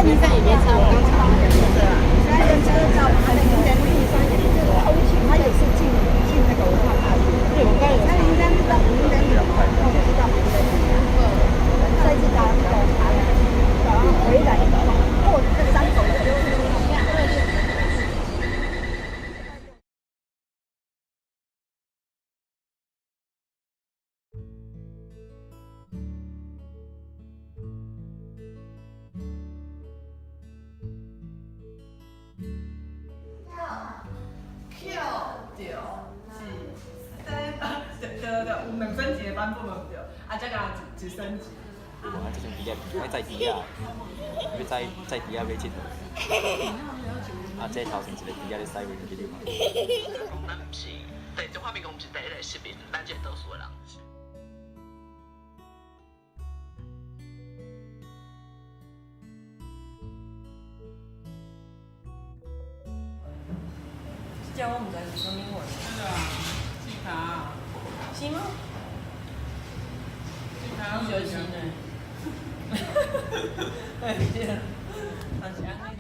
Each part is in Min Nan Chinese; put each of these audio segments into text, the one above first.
林山也没差，我刚查那个。那个通勤，它也是进那个文化大学。对，我刚有查。林山到林山有，我知道林山。再次打那个查，然后回来过这个山头就。对对对，有两升级的版本无对，啊，这敢一升级。无啊，这种猪仔爱载猪仔，欲载载猪仔欲𨑨迌。啊，这头前一个猪仔咧驶无人机，你有看？咱毋是，对，中华民国毋是第一个殖民咱这个岛屿的人。这我毋知是啥物货。这个啊，四卡。是吗？四卡。就是呢。哎对，嘛是按呢。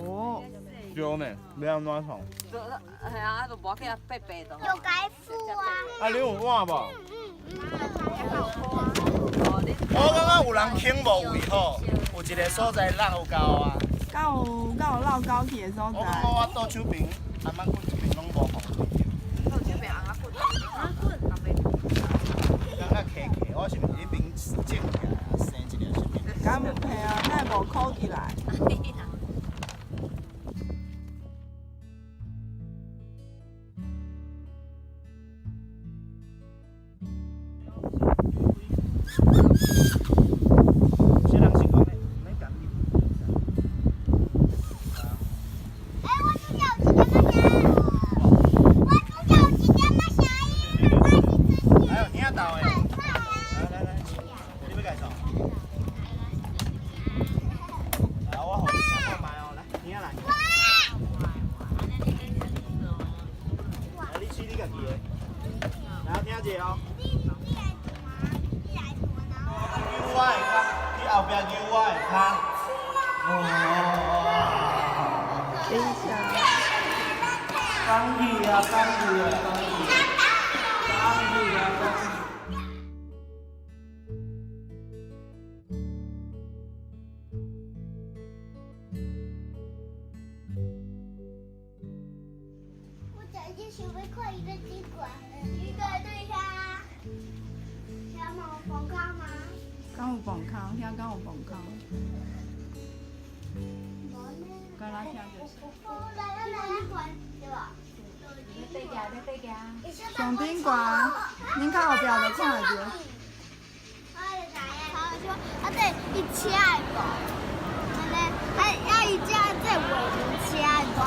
哦，对呢，欲按怎创？系啊，就无去白白的。有该付啊！啊，你有碗无？我感觉有人肯无位好，有一个所在落有够啊。敢有敢有落高铁的所在？我感觉我倒手边、阿妈骨这边拢无放。倒手边阿妈骨，阿妈骨，阿妈。感觉客客，我是毋是彼边种起来，生一个啥物？敢系啊，哪会无箍起来？敢有崩空？遐敢有崩空？敢若听著是。上顶悬，恁较后壁就看会著。啊，这一车的无，安尼，啊啊，伊这这画成车的无。